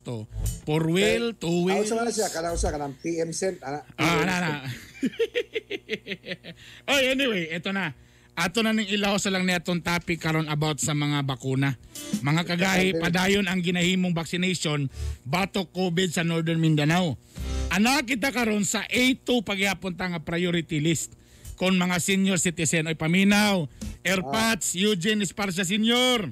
To. Four wheel, two Ako wheels. sa na siya, kanang sa kanang PM sent ana. Ah, na, na. Oy, anyway, ito na. Ato na ning ilaw sa lang niya atong topic karon about sa mga bakuna. Mga kagahi, padayon ang ginahimong vaccination batok COVID sa Northern Mindanao. Ana kita karon sa A2 pagyapon ta nga priority list kon mga senior citizen. Oy, paminaw. Airpods, Eugene Esparcia Senior.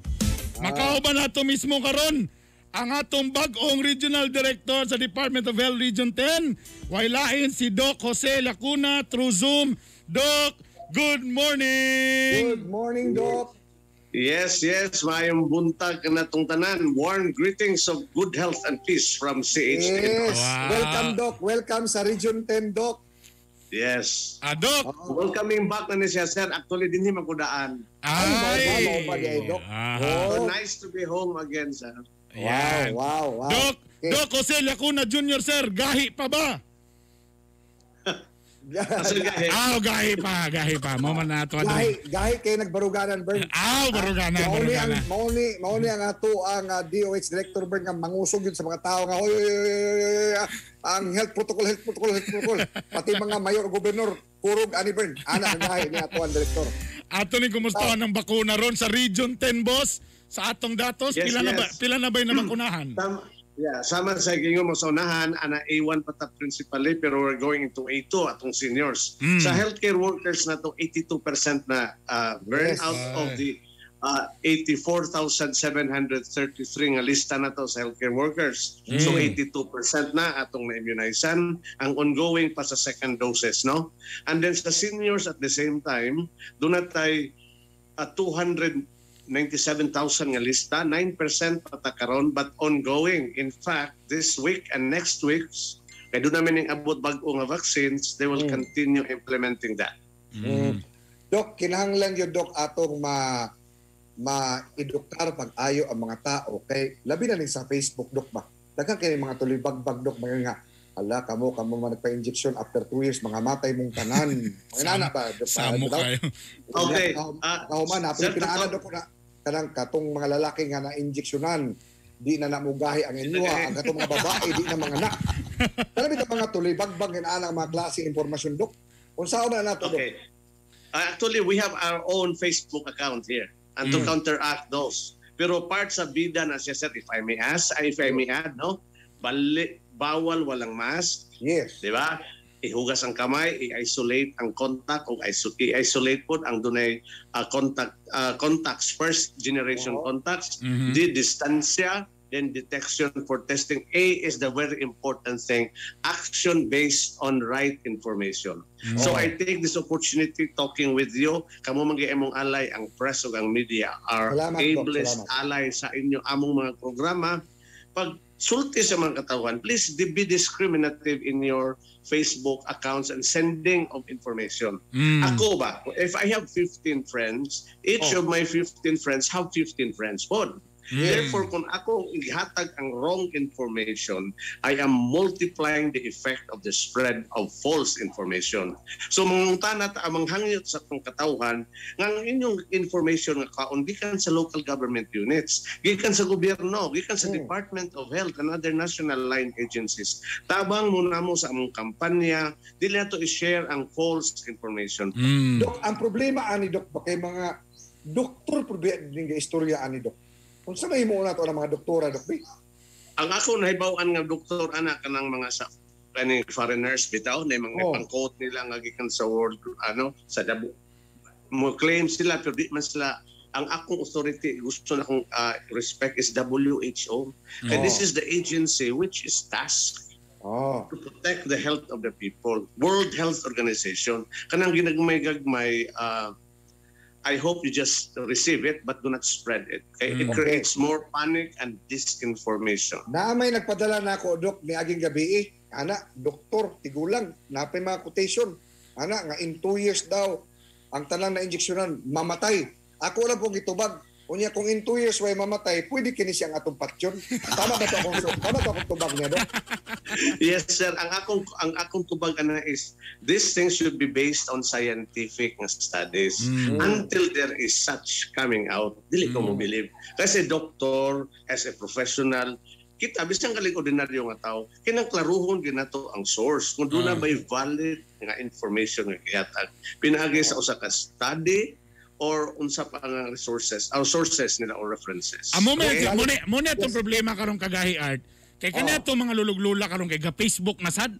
Makauban nato mismo karon ang atong bag-ong Regional Director sa Department of Health Region 10, way lain si Doc Jose Lacuna through Zoom. Doc, good morning! Good morning, Doc. Yes. Maayong buntag kanatong tanan. Warm greetings of good health and peace from CHN. Yes. Wow. Welcome, Doc. Welcome sa Region 10, Doc. Yes. Ah, Doc! Welcoming back na ni siya, sir. Actually, din mo kudaan. Ay! Mao ba di ay, Doc? Aha. So Oh. nice to be home again, sir. Ayan. Wow. Doc, Okay. Doc Jose Lacuna Jr., sir, gahi pa ba? Kasi gahi. Ah, gahi pa, gahi pa. Mo man na ato. Gahi, gahi kay nagbaruganan, Bern. Ah, barugana, Mauni ang barugana. mauni ang ato ang DOH director, Bern, nga mangusog yun sa mga tao nga, "Oy, oy, oy, oy, oy, oy, ah, ang health protocol, health protocol, health protocol." Pati mga mayor, gobernador kurog ani, Bern. Ana ang gahi ni ato ang director. Ato ni kumusta ng bakuna ron sa Region 10, boss? Sa atong datos, pila na ba pila na ba yung nabakunahan? Yeah, sama sa gingon mo sa unahan, ana A1 pa ta principally, pero we're going into A2 atong seniors. Sa healthcare workers na to, 82% na burn out of the 84,733 nga lista na to sa healthcare workers. So 82% na atong na-immunizean, ang ongoing pa sa second doses, no? And then sa seniors at the same time, doon na tay 297,000 nga lista, 9% pa ta karon but ongoing. In fact, this week and next weeks, kay doon namin ning abot bag-o nga vaccines, they will continue implementing that. Dok, kinahanglan yun, Dok, atong ma ma-edukar pag-ayo ang mga tao kay labi na ning sa Facebook, Dok, ba. Daghan kay mga tuloy bagbag, Dok, mga nga ala kamo kamo man nagpa-injection, after 2 years mga matay mong tanan. Mga nana ba, Dok? Samo Dok? kayo. Okay. Kahuman na sir, pinaana, Dok, na kanang katong mga lalaki nga na-injeksyonan di na namugahi ang inyo, ang katong mga babae di na mga anak. Kana bitaw mga tuloy bagbag nga naa ang mga klase impormasyon, Dok. Unsa man na nato, Dok? Okay. Actually, we have our own Facebook account here and to counteract those. Pero part sa bida na siya, sir, if I may ask, if I may add, no? Bali, bawal walang mask, di ba? Ihugas ang kamay, i-isolate ang contact o i-isolate po ang dunay contact contacts, first generation contacts, di distansya, then detection for testing. A is the very important thing, action based on right information. So I take this opportunity talking with you. Kamo man imong ally, ang press ug ang media are Salamat, Doc. ablest Salamat. ally sa inyo among mga programa. Pag sulti sa mga katawhan, please be discriminative in your Facebook accounts and sending of information. Ako ba, if I have 15 friends, each of my 15 friends have 15 friends po. Therefore, kung ako ihatag ang wrong information, I am multiplying the effect of the spread of false information. So mangutana ta, ang manghangyo sa atong katawhan nga ang inyong information nga kaon gikan sa local government units, gikan sa gobyerno, gikan sa Department of Health and other national line agencies. Tabang mo namo sa among kampanya, dili nato i-share ang false information. Dok, ang problema ani, Dok, ba kay mga doktor problema ning istorya ani, Dok. Unsa may mo na to ang mga doktora, Dok? Bi? Ang ako nahibaw-an nga doktor ana kanang mga sa kaning foreigners bitaw na mga pang-quote nila nga gikan sa world ano sa Dabo mo claim sila, pero di man sila. Ang akong authority gusto na akong respect is WHO and this is the agency which is tasked to protect the health of the people. World Health Organization, kanang ginagmay-gagmay, I hope you just receive it but do not spread it, okay? It creates more panic and disinformation. Na may nagpadala na ako, Dok, niaging gabi eh. Ana, doktor, tigulang, napay mga quotation. Ana, nga in 2 years daw, ang tanan na injeksyonan, mamatay. Ako lang pong gitubag. Unya, kung in 2 years way mamatay, pwede kini siyang atong patyon. Tama ba akong tubag niya, Dok? Yes, sir. Ang akong tubag ana is these things should be based on scientific nga studies. Until there is such coming out, dili ko mo believe. Kasi doctor, as a professional, Kita bisan galing ordinaryo nga tao, kinang klaruhon ginato ang source kung doon na may valid nga information nga gihatag pinaagi sa usa ka study or unsa pa nga resources or sources nila or references. Amo man mo ni mo ni atong problema karon, kagahi Art. Kay kani ato mga luluglula karon kay ga Facebook na sad.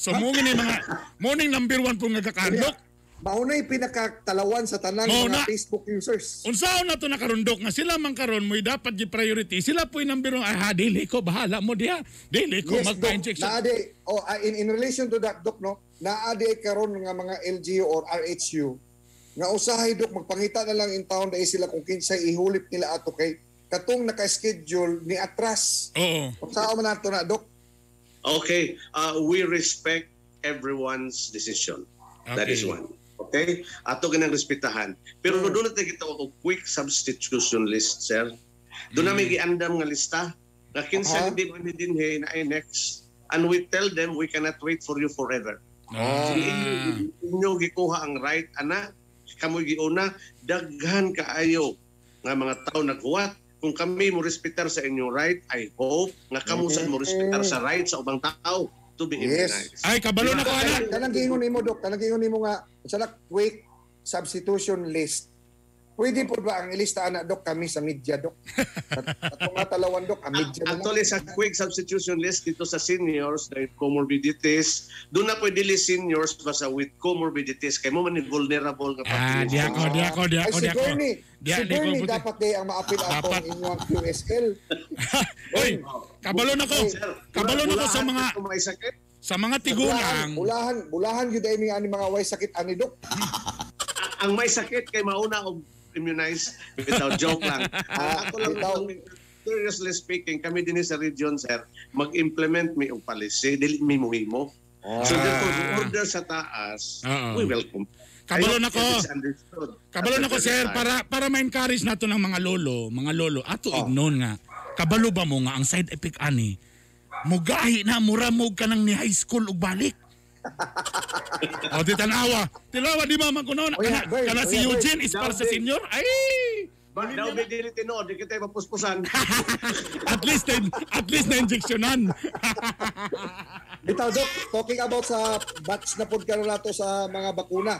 So mo ni mga mo ning number one po nga gakandok. Maunay pinakatalawan sa tanang Mao mga na. Facebook users. Unsaon na to nakarundok nga sila man karon mo'y dapat gi priority. Sila po'y number one. Ay ha, dili ko, bahala mo diha. Dili ko Yes, Doc. magpa-injection. Naa di, oh, in relation to that, Doc, no? Naa di karon nga mga LGU or RHU nga usahay, Doc, magpangita na lang in town dahil sila kung kinsay ihulip nila ato kay katong naka-schedule ni atras. Unsaon man nato na, Doc? Okay, we respect everyone's decision. That is one. Okay? Ato kinang respetahan. Pero doon natin kita og quick substitution list, sir. Doon namin giandam nga lista nga kinsa hindi man dinhi na ay next. And we tell them we cannot wait for you forever. Inyo gikuha ang right ana, kamoy giuna, daghan kaayo nga mga tao naghuwat. Kung kami mo respetar sa inyong right, I hope nga kamo sad mo respetar sa right sa ubang tao to be immunized. Ay, kabalo na ko ana. Kanang giingon nimo, Doc, kanang giingon nimo nga sa quick substitution list. Pwede po ba ang ilista ana, Doc, kami sa media, Doc? Atong nga talawan, Doc, ang media na lang. Actually, sa quick substitution list dito sa seniors, dahil comorbidities, doon na pwede li seniors basta with comorbidities kay mo man ni vulnerable nga Ah, di ako, di ako, di Ay, ako, si di ako. Bernie, Di, si di ko Bernie puti. dapat di ang maapil Dapat. atong inyong QSL. Oy, kabalo na ko. Sir, Kabalo na ko sa mga kung may sakit. sa mga tigulang. Bulahan, bulahan gyud ay ani mga way sakit ani, Doc. Ang may sakit kay mauna og immunize, without joke lang. Ah, Ako lang, bitaw. Seriously speaking, kami din sa region, sir, mag-implement mi og policy, dili mi muhimo. So therefore, kung order sa taas, we welcome. Kabalo I hope na ko. it is understood. Kabalo na ko, At the sir, very time. para ma-encourage nato ng mga lolo ato ignon nga. Kabalo ba mo nga ang side effect ani? Mugahi na mura mo ka nang ni high school ug balik. O di tanawa. Tilawa di ba man kuno Oy, kana, Bert, kana si oy, Bert. Eugene is para sa Daw, senior. Ay! Daw may dili tinuod, di kita mapuspusan. At least na injectionan. Bitaw, Doc, talking about sa batch na pod karon nato sa mga bakuna.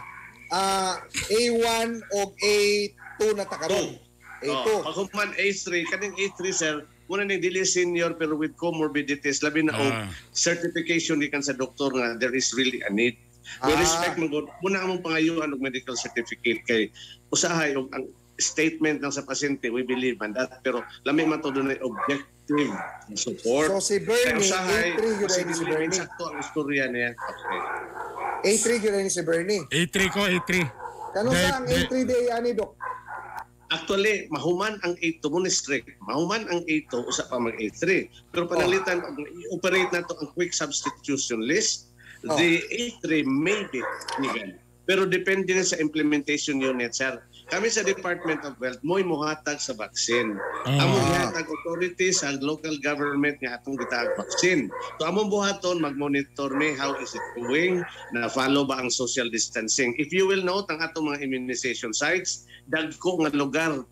A1 o A2 na ta karon. A2. Oh, paghuman A3, kaning A3, sir, muna ning dili senior pero with comorbidities, labi na og certification gikan sa doktor nga there is really a need. We respect man gud. Muna among pangayuan og medical certificate kay usahay og ang statement lang sa pasyente, we believe man that, pero lami man to dunay objective support. So si Kay Bernie, usahay, A3 yun ay si posible Bernie. sakto ang istorya niya. Okay. A3 yun ay si Bernie. A3 ko, A3. Kano sa ang A3 day ani, Doc? Actually, mahuman ang A2 mo ni strict. Mahuman ang A2, usa pa mag A3. Pero panalitan, og i-operate na to ang quick substitution list, the A3 may be given. Pero depende na sa implementation unit, sir. Kami sa Department of Health, mo'y muhatag sa vaccine. Among gihatag authority sa local government nga atong gitaag vaccine. So among buhaton, mag-monitor mi how is it going, na follow ba ang social distancing. If you will note, ang atong mga immunization sites, dagko nga lugar,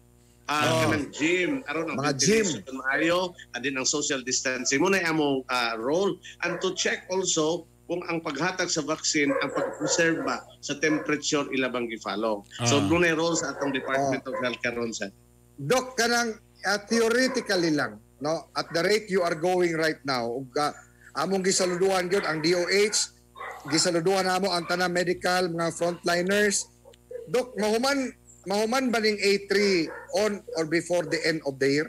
kanang gym, aron ang Mga gym. ventilation maayo, adin ang social distancing. Muna among role. And to check also kung ang paghatag sa vaccine, ang pag-preserve ba sa temperature ilabang gi-follow. So dunay role sa atong Department of Health karon, sir. Doc, kanang theoretically lang, no? At the rate you are going right now, ug among gisaluduhan gyud ang DOH, gisaluduhan namo ang tanang medical mga frontliners. Doc, mahuman mahuman ba ning A3 on or before the end of the year?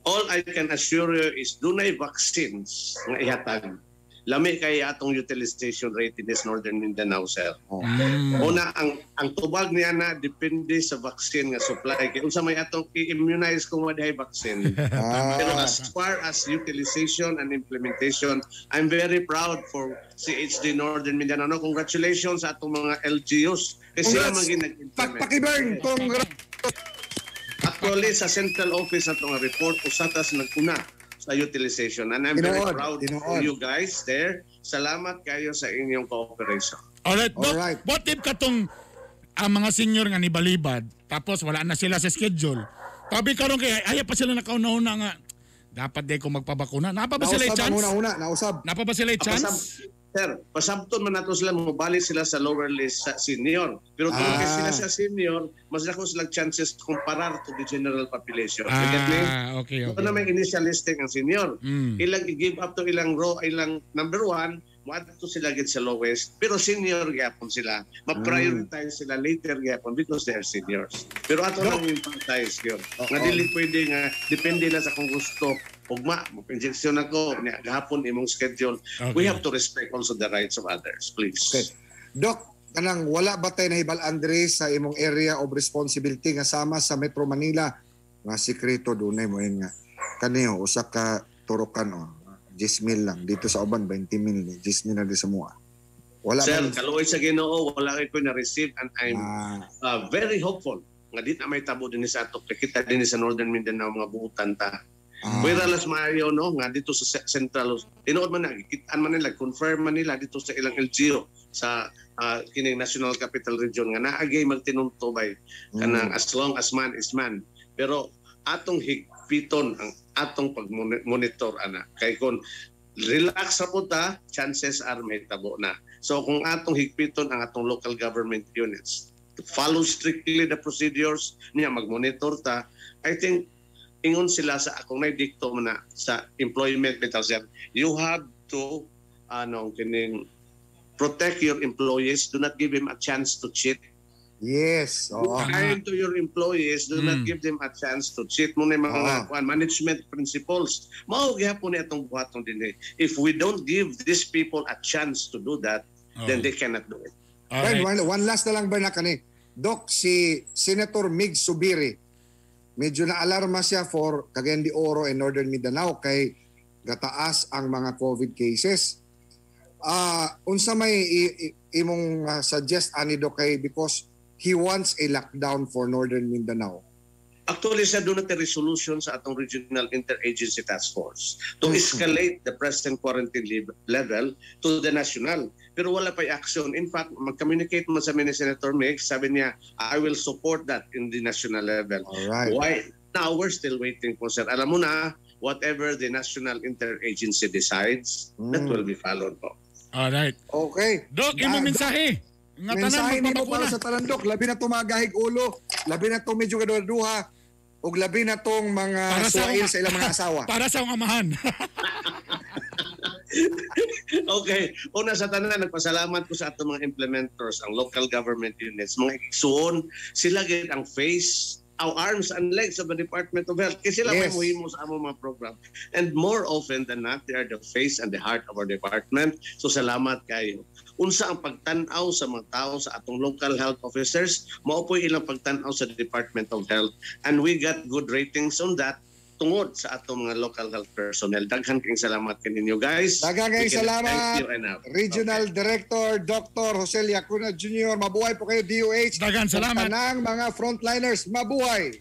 All I can assure you is dunay vaccines nga ihatag. Lami kay atong utilization rate in this Northern Mindanao, sir. Una, ang tubag niya na depende sa vaccine nga supply. Kay unsa may atong i-immunize kung wala vaccine? Pero as far as utilization and implementation, I'm very proud for CHD Northern Mindanao. No, congratulations sa atong mga LGUs. Kasi sila Congrats. man nag-implement. Pakpakibern, congrats. Actually, sa central office atong report, usa tas nag-una sa utilization. And I'm very Tinuod, proud tinuod. for you guys there. Salamat kayo sa inyong cooperation. Alright, Doc, Alright. what if katong ang mga senior nga nibalibad, tapos wala na sila sa schedule. Tabi karon kay ay pa sila nakauna-una nga Dapat di ko magpabakuna. Napa ba sila Nausab ang chance? una-una, nausab. Napa ba sila chance? Sir, pasabton man nato sila, mobalik sila sa lower list sa senior. Pero tungod kay sila sa senior, mas dako sila chances kumparar to the general population. You get me? Ah, okay. Ito na may initial listing ang senior. Ilang i-give up to ilang row, ilang number one, moadto sila gid sa lowest. Pero senior gyapon sila. Ma-prioritize sila later gyapon because they are seniors. Pero ato lang emphasize yun. Nga dili pwede nga depende na sa kung gusto. Ugma, mo-injection ako, nya gahapon imong schedule. We have to respect also the rights of others, please. Okay. Doc, kanang wala ba tayo nahibal-an diri sa imong area of responsibility nga sama sa Metro Manila nga sikreto dunay mo nga kaniyo usa ka turokan, oh, 10 mil lang dito sa uban, 20 mil, 10 mil na di sa mua, wala Sir, man? Kaluoy sa Ginoo, wala ko na-receive and I'm very hopeful nga di na may tabo din sa ato kay kita din sa Northern Mindanao mga buutan ta. Pwera las maayo, no, nga dito sa Central, tinuod man na gikitaan man nila, confirm man nila dito sa ilang LGU sa kining National Capital Region nga naagay magtinuntubay kanang as long as man is man. Pero atong higpiton ang atong pag-monitor ana kay kon relax sa puta, chances are may tabo na. So kung atong higpiton ang atong local government units to follow strictly the procedures niya, mag-monitor ta, I think ingon sila sa akong naidikto mo na sa employment bitaw, sir, you have to ano kining protect your employees, do not give him a chance to cheat. Kind to your employees, do not give them a chance to cheat mo na yung mga kuan, management principles. Mao gyapon ni atong buhaton dinhi. If we don't give these people a chance to do that, then they cannot do it. Right, one last na lang ba na kani. Doc, si Senator Migz Zubiri, medyo na-alarma siya for Cagayan de Oro and Northern Mindanao kay gataas ang mga COVID cases. Unsa may imong suggest ani, Doc, kay because he wants a lockdown for Northern Mindanao? Actually, sir, doon natin resolution sa atong Regional Interagency Task Force to escalate the present quarantine level to the national. Pero wala pa action. In fact, mag-communicate mo sa ni Senator Migz, sabi niya, "I will support that in the national level." Why? Now, we're still waiting po, sir. Alam mo na, whatever the National Interagency decides, that will be followed po. Alright. Okay. Dok, imong mensahe. Nga tanan Mensahe nimo magpabakuna. para sa tanan, Dok. Labi na itong mga gahig ulo, labi na itong medyo kaduha, ug labi na itong mga Para sa suwail sa ilang mga asawa. Para sa akong amahan. Okay. Una sa tanan, nagpasalamat ko sa atong mga implementers, ang local government units, mga igsuon, sila gid ang face, our arms and legs of the Department of Health. Kasi sila may muhimo sa among mga program. And more often than not, they are the face and the heart of our department. So salamat kayo. Unsa ang pagtan-aw sa mga tao sa atong local health officers, mao po'y ilang pagtan-aw sa Department of Health. And we got good ratings on that tungod sa atong mga local health personnel. Daghan kayong salamat kaninyo, guys. Daghan kayong We cannot salamat. thank you enough. Regional Director Dr. Jose Llacuna Jr. Mabuhay po kayo, DOH. Daghan salamat. Tanang mga frontliners, mabuhay.